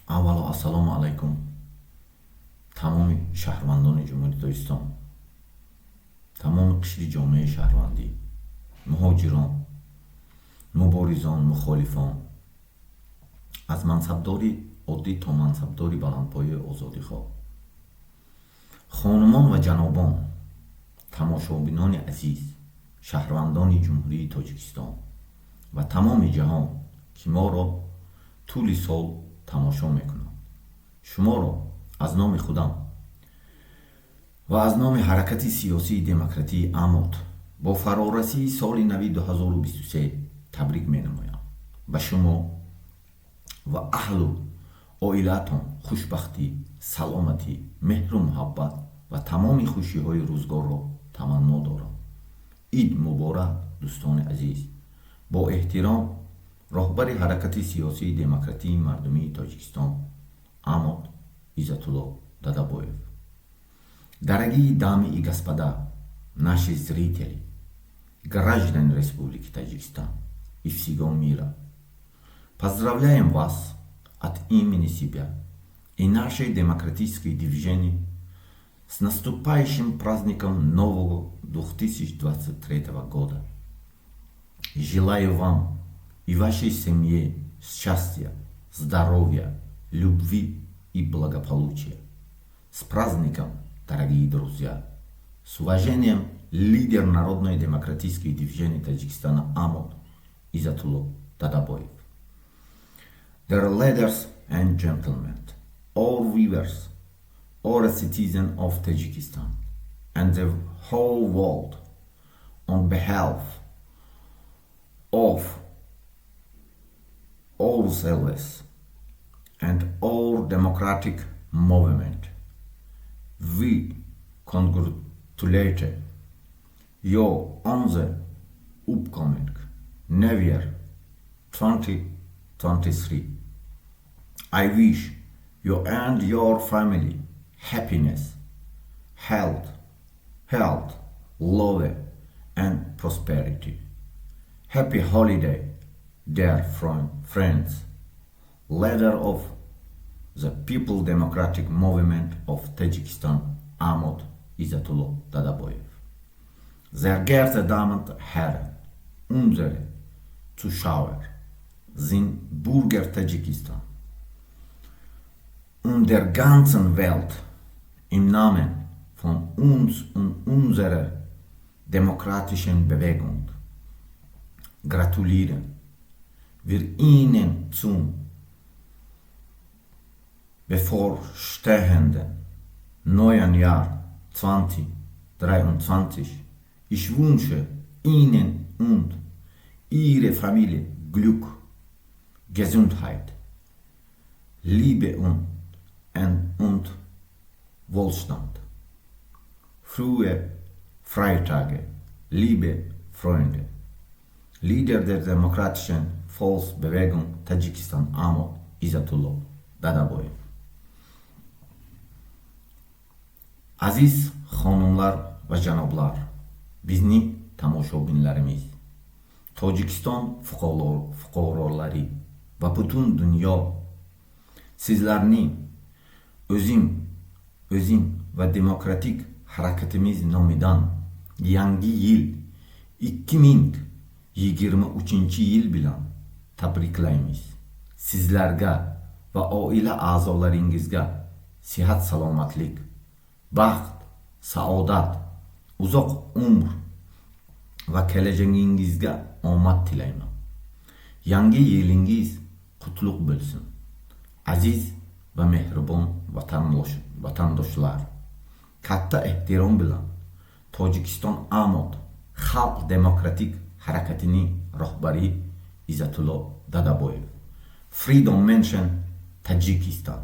Аввало, ассалому алайкум, тамоми шаҳрвандони Ҷумҳурии Тоҷикистон, тамоми қишри ҷомеаи шаҳрвандӣ, муҳоҷирон, муборизон, мухолифон, аз мансабдори оддӣ то мансабдори баландпояи озодихоҳ, хонумон ва ҷанобон, тамошобинони азиз, шаҳрвандони Ҷумҳурии Тоҷикистон ва тамоми ҷаҳон, ки моро тӯли сол тамошо мекунанд, шуморо аз номи худам ва аз номи ҳаракати сиёсии демократии АМОД бо фарорасии соли нави 2023 табрик менамоям. Ба шумо ва аҳлу оилаатон хушбахтӣ, саломатӣ, меҳру муҳаббат ва тамоми хушиҳои рӯзгорро таманно дорам. Ид муборак, дӯстони азиз! Бо эҳтиром, роҳбари ҳаракати сиёсии демократии мардумии Тоҷикистон АМОД Иззатулло Дадабоев. Дорогие дамы и господа, наши зрители, граждане Республики Таджикистан и всего мира, поздравляем вас от имени себя и нашей демократической движения с наступающим праздником нового 2023 года. Желаю вам и вашей семье счастья, здоровья, любви и благополучия. С праздником, дорогие друзья! С уважением, лидер Народной демократической движения Таджикистана АМОД Иззатулло Дадабоев. Dear ladies and gentlemen, all viewers, all citizens of Tajikistan and the whole world, on behalf of ourselves and our democratic movement, we congratulate you on the upcoming New Year 2023. I wish you and your family happiness, health, love, and prosperity. Happy holiday, dear friends. Leader of the People Democratic Movement of Tajikistan, AMOD Izzatullo Dadaboyev. Sehr geehrte Damen und Herren, unsere Zuschauer sind Bürger Tadschikistan und der ganzen Welt. Im Namen von uns und unserer demokratischen Bewegung gratulieren wir Ihnen zum bevorstehenden neuen Jahr 2023. Ich wünsche Ihnen und Ihre Familie Glück, Gesundheit, Liebe und Wohlstand. Frohe Feiertage, liebe Freunde. Leader der Demokratischen Volksbewegung Tadschikistan AMOD Izzatullo Dadaboyev. Aziz xanımlar və cənablar, bizni tomoshabinlarimiz, Tojikiston fuqarolari va butun dunyo, sizlarni o'zim va demokratik harakatimiz nomidan yangi yil 2023-yil bilan tabriklaymiz. Sizlarga va oila a'zolaringizga sihat salomatlik, baxt, saodat, uzoq umr va kelajagingizga omad tilayman. Yangi yilingiz qutlug' bo'lsin. Aziz va mehribon vatandoshlar, katta ehtirom bilan Tojikiston AMOD Xalq demokratik harakatining rahbari Izzatullo Dadaboyev. Freedom Menschen Tajikistan.